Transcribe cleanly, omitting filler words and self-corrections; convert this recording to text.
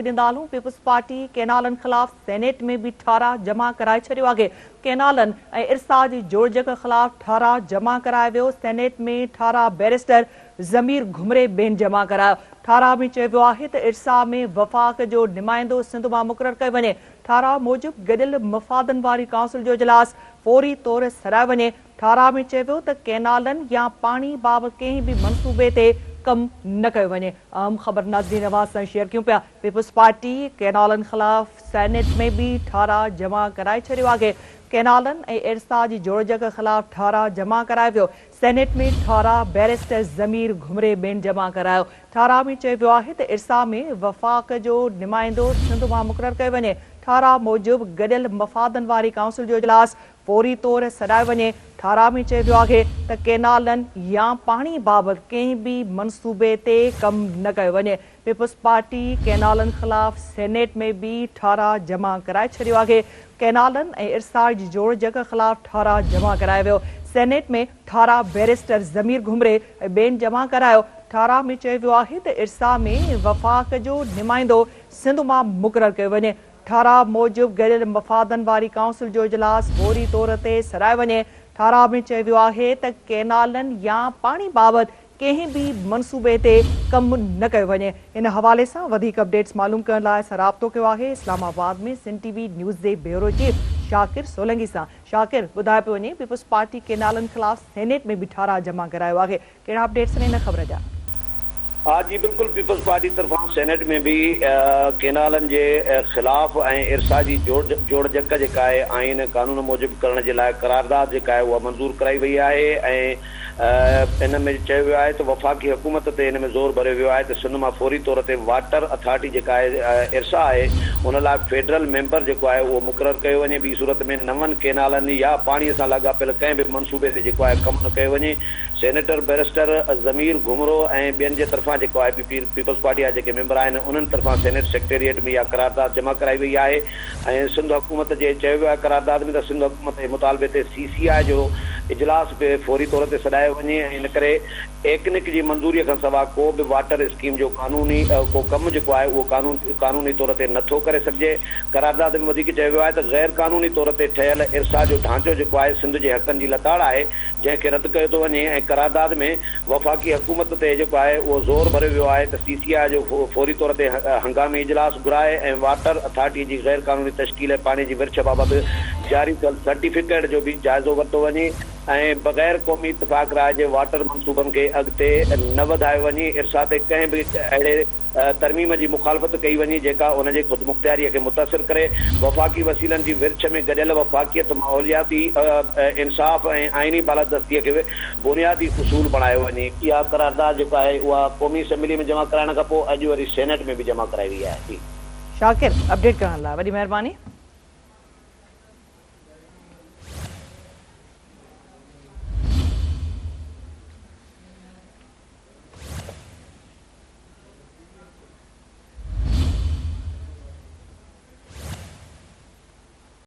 ڏيندا هلون، peoples party ڪينالن خلاف سينيٽ ۾ به ٺهراء جمع ڪرائي ڇڏيو آهي، ڪينالن ۽ ارسا جي جوڙجڪ خلاف ٺهراء جمع ڪرايو ويو، سينيٽ ۾ ٺهراء بئريسٽر ضمير گهمري ٻين جمع ڪرايو، ٺهراء ۾ چيو ويو آهي ته ارسا ۾ وفاق جو نمائندو سنڌ مان مقرر ڪيو وڃي، ٺهراء موجب گڏيل مفادن واري ڪائونسل جو اجلاس فوري طور سڏايو وڃي، ٺهراء ۾ چيو ويو ته ڪينالن يا پاڻي بابت ڪنهن به منصوبي تي ڪم نه ڪيو وڃي. اهم خبر ناظرين اوهان سان شيئر ڪيون پيا، پيپلز پارٽي ڪينالن خلاف سينيٽ ۾ به ٺهراء جمع ڪرائي ڇڏيو آهي، ڪينالن ۽ ارسا جي جوڙجڪ خلاف ٺهراء جمع ڪرايو ويو، سينيٽ ۾ ٺهراء بئريسٽر ضمير گهمري ٻين جمع ڪرايو، ٺهراء ۾ چيو ويو آهي ته ارسا ۾ وفاق جو نمائندو سنڌ مان مقرر ڪيو وڃي، ٺهراء موجب گڏيل مفادن واري ڪائونسل جو اجلاس فوري طور سڏايو وڃي، ٺهراء ۾ چيو ويو آهي ته ڪينالن يا پاڻي بابت ڪنهن به منصوبي تي ڪم نه ڪيو وڃي، پيپلز پارٽي ڪينالن خلاف سينيٽ ۾ به ٺهراء جمع ڪرائي ڇڏيو آهي، ڪينالن ۽ ارسا جي جوڙجڪ خلاف ٺهراء جمع ڪرايو ويو، سينيٽ ۾ ٺهراء بئريسٽر ضمير گهمري ۽ ٻين جمع ڪرايو، ٺهراء ۾ چيو ويو آهي ته ارسا ۾ وفاق جو نمائندو سنڌ مان مقرر ڪيو وڃي، ٺهراء موجب گڏيل مفادن واري ڪائونسل جو اجلاس فوري طور تي سڏايو وڃي. ٺهراء ۾ چيو ويو آهي ته ڪينالن يا پاڻي بابت ڪنهن به منصوبي تي ڪم نه ڪيو وڃي. ان حوالي سان وڌيڪ اپڊيٽس معلوم ڪرڻ لاء اسان رابطو ڪيو آهي اسلام آباد ۾ سنڌ ٽي وي نيوز جي بيورو چيف شاڪر سولنگي سان. شاڪر، ٻڌايو پيو وڃي پيپلز پارٽي ڪينالن خلاف سينيٽ ۾ به ٺهراء جمع ڪرايو آهي، ڪهڙا اپڊيٽس آهن ان خبر جا؟ ها جي بلڪل پيپلز پارٽي طرفان سينيٽ ۾ به ڪينالن جي خلاف ۽ ارسا جي جوڙجڪ جيڪا آهي آئين ۽ قانون موجب ڪرڻ جي لاء قرارداد جيڪا آهي اها منظور ڪرائي وئي آهي ۽ ان ۾ چيو ويو آهي ته وفاقي حڪومت تي ان ۾ زور ڀريو ويو آهي ته سنڌ مان فوري طور تي واٽر اٿارٽي جيڪا آهي ارسا آهي ان لاء فيڊرل ميمبر جيڪو آهي اهو مقرر ڪيو وڃي ٻي صورت ۾ نون ڪينالن يا پاڻي سان لاڳاپيل ڪنهن به منصوبي تي جيڪو آهي ڪم نه ڪيو وڃي. سينيٽر بئريسٽر ضمير گهمرو ۽ ٻين جي طرفان جيڪو آء پي پي پيپلز پارٽي جا جيڪي ميمبر آهن انهن طرفان سينيٽ سيڪريٽريٽ ۾ اها قرارداد جمع ڪرائي وئي آهي ۽ سنڌ حڪومت جي چيو ويو آهي قرارداد ۾ ته سنڌ حڪومت جي مطالبي تي سي سي آء جو اجلاس به فوري طور تي سڏايو وڃي ۽ ان ڪري ايڪنڪ جي منظوري کان سوا ڪو به واٽر اسڪيم جو قانوني ڪو ڪم جيڪو آهي اهو قانون قانوني طور تي نه ٿو ڪري سگهجي قرارداد ۾ وڌيڪ چيو ويو آهي ته غير قانوني طور تي ٺهيل ارسا جو ڍانچو جيڪو آهي سنڌ جي حقن جي لتاڙ آهي جنهن کي رد ڪيو ٿو وڃي ۽ قرارداد ۾ وفاقي حڪومت تي جيڪو آهي اهو زور ڀريو ويو آهي ته سي سي آء جو فوري طور تي هنگامي اجلاس گهرائي ۽ واٽر اٿارٽي جي غير قانوني تشڪيل ۽ پاڻي جي ورڇ بابت جاري ٿيل سرٽيفڪيٽ جو به جائزو ورتو وڃي ۽ بغير قومي اتفاق راء جي واٽر منصوبن کي اڳتي نه وڌايو وڃي ارسا تي ڪنهن به اهڙي ترميم جي مخالفت ڪئي وڃي جيڪا ان جي خودمختياريء کي متاثر ڪري، وفاقي وسيلن جي ورڇ ۾ گڏيل وفاقيت، ماحولياتي انصاف ۽ آئيني بالادستيء کي بنيادي اصول بڻايو وڃي. اها قرارداد جيڪا آهي اها قومي اسيمبليء ۾ جمع ڪرائڻ کان پوء اڄ وري سينيٽ ۾ به جمع ڪرائي وئي آهي. شاڪر اپڊيٽ ڪرڻ لاء وڏي مهرباني.